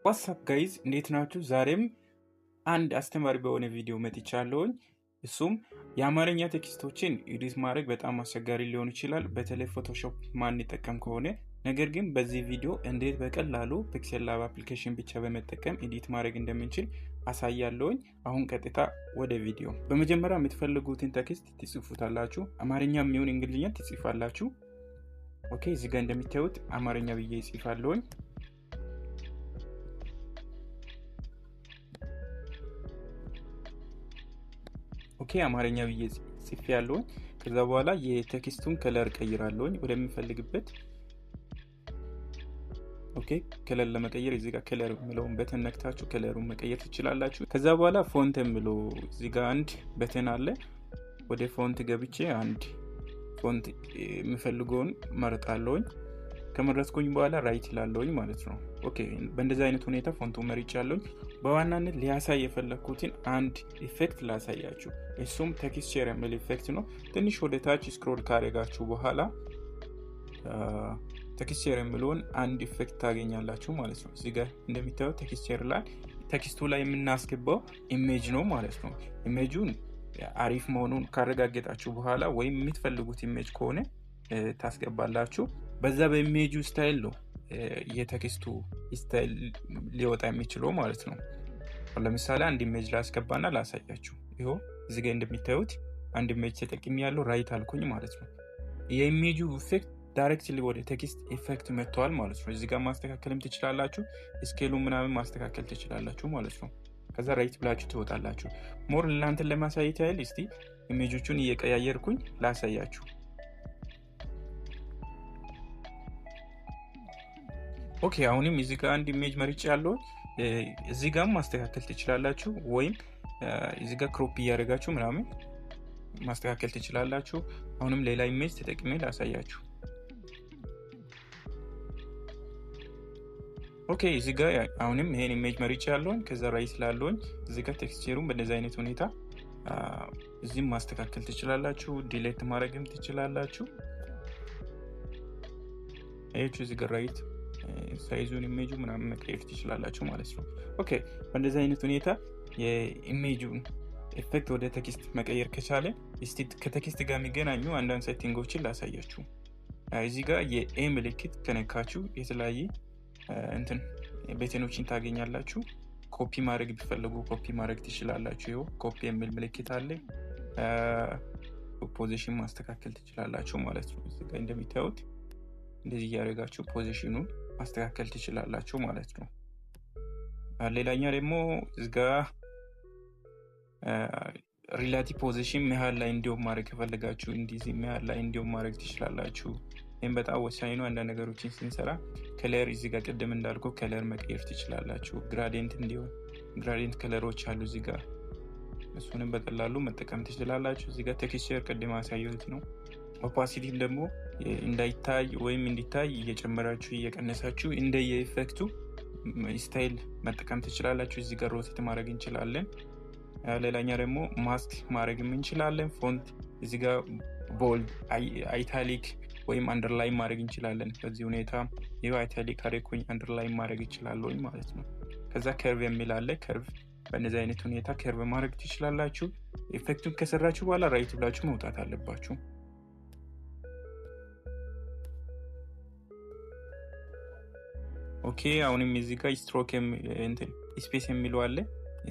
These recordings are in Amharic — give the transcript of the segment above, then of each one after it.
What's up guys፣ እንዴት ናችሁ? ዛሬም አንድ አስተማሪ በሆነ ቪዲዮ መጥቻለሁኝ። እሱም የአማርኛ text ኦችን edit ማድረግ በጣም አስቸጋሪ ሊሆን ይችላል፣ በተለይ Photoshop ማንጠቀም ከሆነ። ነገር ግን በዚህ ቪዲዮ እንዴት በቀላሉ PixelLab application ብቻ በመጠቀም edit ማድረግ እንደምንችል አሳያለሁኝ። አሁን ቀጥታ ወደ ቪዲዮ። በመጀመሪያ የምትፈልጉትን text ትጽፉታላችሁ። አማርኛ የሚሆን እንግሊዝኛ ትጽፋላችሁ። Okay፣ እዚህ ጋር እንደሚታዩት አማርኛ ብዬ እጽፋለሁኝ። Okay፣ አማርኛ ብዬ ጽፌ ያለውኝ። ከዛ በኋላ የ text ኡን color ቀይራለሁኝ ወደሚፈልግበት። Okay፣ color ለመቀየር እዚህ ጋር color የሚለውን button ነክታችሁ color ኡን መቀየር ትችላላችሁ። ከዛ በኋላ font የሚለው እዚህ ጋር አንድ button አለ። ወደ font ገብቼ አንድ font የምፈልገውን መርጣለሁኝ። ከመረጥኩኝ በኋላ right እላለሁኝ ማለት ነው። Okay፣ በእንደዚህ አይነት ሁኔታ font ኡ መርጫለሁኝ። በዋናነት ሊያሳይ የፈለግኩትን አንድ effect ላሳያችሁ። እሱም texture የሚል effect ነው። ትንሽ ወደ ታች scroll ካደረጋችሁ በኋላ texture የሚለውን አንድ effect ታገኛላችሁ ማለት ነው። እዚህ ጋር እንደሚታየው texture ላይ text ኡ ላይ የምናስገባው image ነው ማለት ነው። Image ኡን አሪፍ መሆኑን ካረጋገጣችሁ በኋላ ወይም የምትፈልጉት image ከሆነ ታስገባላችሁ። በዛ በ image ኡ style ነው የ text ኡ style ሊወጣ የሚችለው ማለት ነው። ለምሳሌ አንድ image ላስገባና ላሳያችሁ። ይኸው እዚህ ጋር እንደሚታዩት አንድ image ተጠቅሜ ያለው right አልኩኝ ማለት ነው። የ image ኡ effect directly ወደ text effect መጥተዋል ማለት ነው። እዚህ ጋር ማስተካከልም ትችላላችሁ፣ scale ኡ ምናምን ማስተካከል ትችላላችሁ ማለት ነው። ከዛ right ብላችሁ ትወጣላችሁ። More እናንተን ለማሳየት ያህል እስቲ image ኦቹን እየቀያየርኩኝ ላሳያችሁ። Okay፣ አሁንም እዚህ ጋር አንድ image መርጬ ያለው እዚህ ጋር ማስተካከል ትችላላችሁ፣ ወይም እዚህ ጋር crop እያደረጋችሁ ምናምን ማስተካከል ትችላላችሁ። አሁንም ሌላ image ተጠቅሜ ላሳያችሁ። Okay፣ እዚህ ጋር አሁንም ይሄን image መርጬ ያለውን ከዛ right ላለውን እዚህ ጋር texture ኡን በእንደዚህ አይነት ሁኔታ እዚህም ማስተካከል ትችላላችሁ፣ delete ማድረግም ትችላላችሁ። አያችሁ እዚህ ጋር right size ኡን image ኡ ምናምን መቀየር ትችላላችሁ ማለት ነው። Okay፣ በእንደዚህ አይነት ሁኔታ የ image ኡን effect ወደ text መቀየር ከቻለ እስቲ ከ text ጋር የሚገናኙ አንዳንድ setting ኦችን ላሳያችሁ። እዚህ ጋር የ A ምልክት ከነካችሁ የተለያየ እንትን button ኦችን ታገኛላችሁ። ኮፒ ማድረግ ቢፈልጉ ኮፒ ማድረግ ትችላላችሁ። ይኸው ኮፒ የሚል ምልክት አለ። Position ማስተካከል ትችላላችሁ ማለት ነው። እዚህ ጋር እንደሚታዩት እንደዚህ እያደረጋችሁ position ኡን ማስተካከል ትችላላችሁ ማለት ነው። ሌላኛ ደግሞ እዚህ ጋር relative position መሀል ላይ እንዲሁም ማድረግ ከፈለጋችሁ እንዲህ መሀል ላይ እንዲሁም ማድረግ ትችላላችሁ። ይህም በጣም ወሳኝ ነው። አንዳንድ ነገሮችን ስንሰራ color እዚህ ጋር ቅድም እንዳልኩ color መቀየር ትችላላችሁ። Gradient እንዲሆን gradient color ኦች አሉ እዚህ ጋር፣ እሱንም በቀላሉ መጠቀም ትችላላችሁ። እዚህ ጋር texture ቅድም ያሳየሁት ነው። Opacity ም ደግሞ እንዳይታይ ወይም እንዲታይ እየጨመራችሁ እየቀነሳችሁ እንደየ effect ኡ style መጠቀም ትችላላችሁ። እዚህ ጋር rotate ማድረግ እንችላለን። ሌላኛ ደግሞ ማስክ ማድረግም እንችላለን። Font እዚህ ጋር bold፣ italic ወይም underline ማድረግ እንችላለን። በዚህ ሁኔታ ይኸው italic አደረኩኝ፣ underline ማድረግ እችላለሁኝ ማለት ነው። ከዛ curve የሚል አለ። Curve በእነዚህ አይነት ሁኔታ curve ማድረግ ትችላላችሁ። Effect ኡን ከሰራችሁ በኋላ right ብላችሁ መውጣት አለባችሁ። Okay፣ አሁንም እዚህ ጋር ስትሮክ space የሚለው አለ።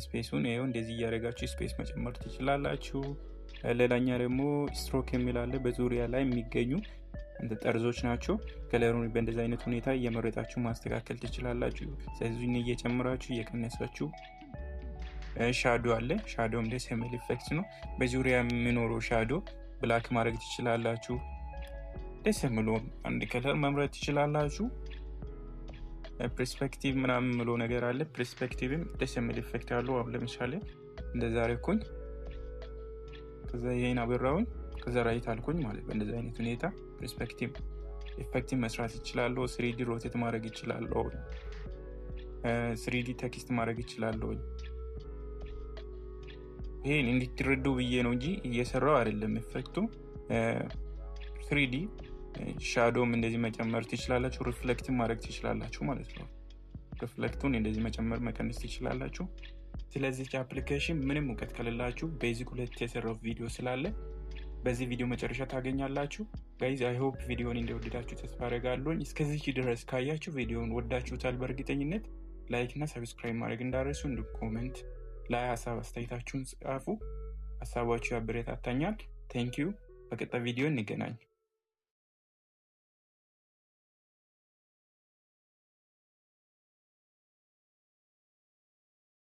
Space ኡን ይኸው እንደዚህ እያደረጋችሁ space መጨመር ትችላላችሁ። ሌላኛ ደግሞ ስትሮክ የሚል አለ። በዙሪያ ላይ የሚገኙ ጠርዞች ናቸው። Color ኡን በእንደዚህ አይነት ሁኔታ እየመረጣችሁ ማስተካከል ትችላላችሁ። Size ኡን እየጨመራችሁ እየቀነሳችሁ። Shadow አለ። Shadow ም ደስ የሚል effect ነው። በዙሪያ የሚኖረው shadow black ማድረግ ትችላላችሁ። ደስ የሚለው አንድ color መምረጥ ትችላላችሁ። Perspective ምናምን የሚለው ነገር አለ። Perspective ም ደስ የሚል effect አለው። አሁን ለምሳሌ እንደዛ አደረኩኝ፣ ከዛ ይሄን አበራውን፣ ከዛ right አልኩኝ ማለት በእንደዚህ አይነት ሁኔታ perspective effect መስራት ይችላለሁ። 3D rotate ማድረግ ይችላለሁ። 3D text ማድረግ ይችላለሁ። ይሄን እንድትረዱ ብዬ ነው እንጂ እየሰራው አይደለም effect ኡ። 3D shadow ም እንደዚህ መጨመር ትችላላችሁ። Reflect ማድረግ ትችላላችሁ ማለት ነው። Reflect ኡን እንደዚህ መጨመር መቀነስ ትችላላችሁ። ስለዚህ application ምንም እውቀት ከሌላችሁ basic ሁለት የሰራው ቪዲዮ ስላለ በዚህ ቪዲዮ መጨረሻ ታገኛላችሁ። Guys, I hope ቪዲዮን እንደወደዳችሁ ተስፋ አደርጋለሁኝ። እስከዚህ ድረስ ካያችሁ ቪዲዮን ወዳችሁታል በእርግጠኝነት። Like እና subscribe ማድረግ እንዳትረሱ፣ እንዲሁም comment ላይ ሀሳብ አስተያየታችሁን ጻፉ። ሀሳባችሁ ያበረታታኛል። Thank you። በቀጣይ ቪዲዮ እንገናኝ።